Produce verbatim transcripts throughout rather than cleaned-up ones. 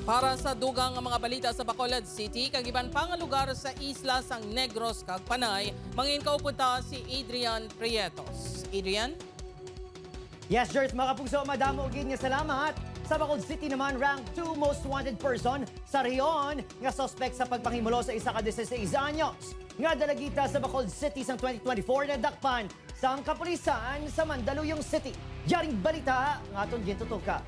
Para sa dugang nga mga balita sa Bacolod City kag iban pa nga lugar sa isla sang Negros kag Panay, mangin kaupod ta si Adrian Prietos. Adrian? Yes, Jers, mga kapugso, madamo gid nga salamat. Sa Bacolod City naman, rank two most wanted person sa rehiyon nga suspect sa pagpanghimulos sa isa ka dieciséis anyos nga dalagita sa Bacolod City sang twenty twenty-four nadakpan sang kapulisan sa Mandaluyong City. Yaring balita nga aton gintutuka.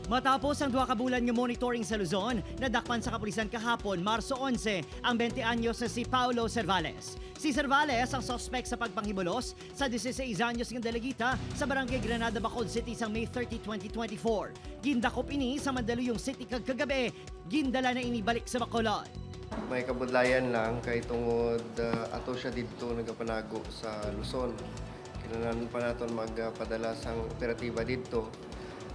Matapos ang duha ka bulan nga monitoring sa Luzon, nadakpan sa kapulisan kahapon, Marso onse, ang twenty anyos nga si Paulo Servales. Si Servales ang suspect sa pagpanghimulos sa dieciséis anyos nga dalagita sa Barangay Granada, Bacolod City sang May thirty, twenty twenty-four. Gindakop ini sa Mandaluyong City kag kagabi, gindala na ini balik sa Bacolod. May kabudlayan lang kay tungod ah, ato siya didto nagapanago sa Luzon. Kinahanglan pa naton magpadala sang operatiba didto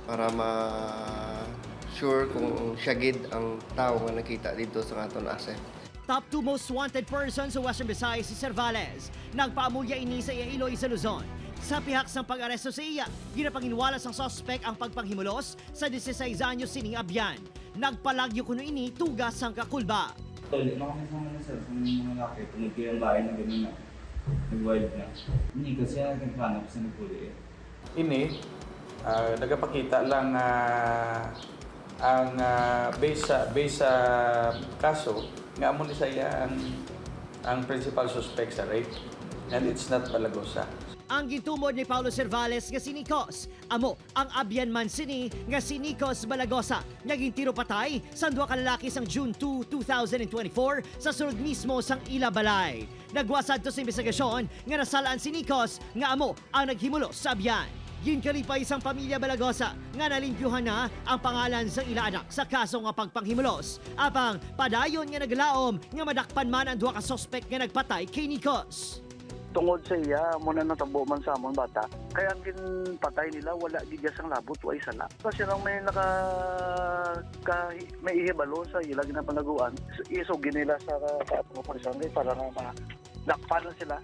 para ma-sure kung siya gid ang tawo nga nakita didto sa aton asset. Top two most wanted person sa Western Visayas si Servales. Nagpaamulya ini sa iya iloy sa Luzon. Sa pihak sang pag-aresto sa iya, ginapanginwala sang suspect ang pagpanghimulos sa dieciséis anyos sining abyan. Nagpalagyo kuno ini tuga sang kakulba. Tol, di makaminsang man sir, kung yung mga laki, tungod ko yung bahay na ganun na. Nag-wild na. Hindi kasi yan nagkakhanap sa nagpuli eh. Ini, ah, nagapakita lang nga ang ah, based sa based sa kaso nga amo ni sa iya ang ang principal suspect sa rape and it's not Balagosa. Ang gintumod ni Paulo Servales nga si Nikos amo ang abyan man sini nga si Nikos Balagosa nga gintiro patay sang duha ka lalaki sang June two, two thousand and twenty-four sa sulod mismo sang ila balay. Nagwa sadto sa imbestigasyon nga nasal-an si Nikos nga amo ang naghimulos sa abyan. Ginkalipay sang pamilya Balagosa nga nalimpyuhan na ang pangalan sang ila anak sa kaso nga pagpanghimulos. Apang padayon nga naglaom nga madakpan man ang duha ka suspek nga nagpatay kay Nikos. Tungod sa iya, amo na natabo man sa amon bata. Kay ang ginpatay nila, wala gid sang labot, way sala. Kasi lang may naka, ka, may ihibalo sa ila ginapanaguan, isugi nila sa ka, ka, kapulisan kay para nga madakpan na sila.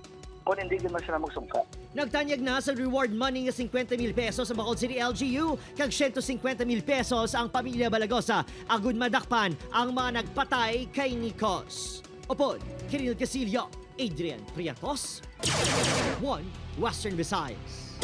Kung hindi gid man sila magsungka. Nagtanyag na sa reward money nga singkwenta mil pesos ang Bacolod City L G U kag siyento singkwenta mil pesos ang pamilya Balagosa agud madakpan ang mga nagpatay kay Nikos. Upod Kirinil Casillo, Adrian Priatos, One Western Visayas.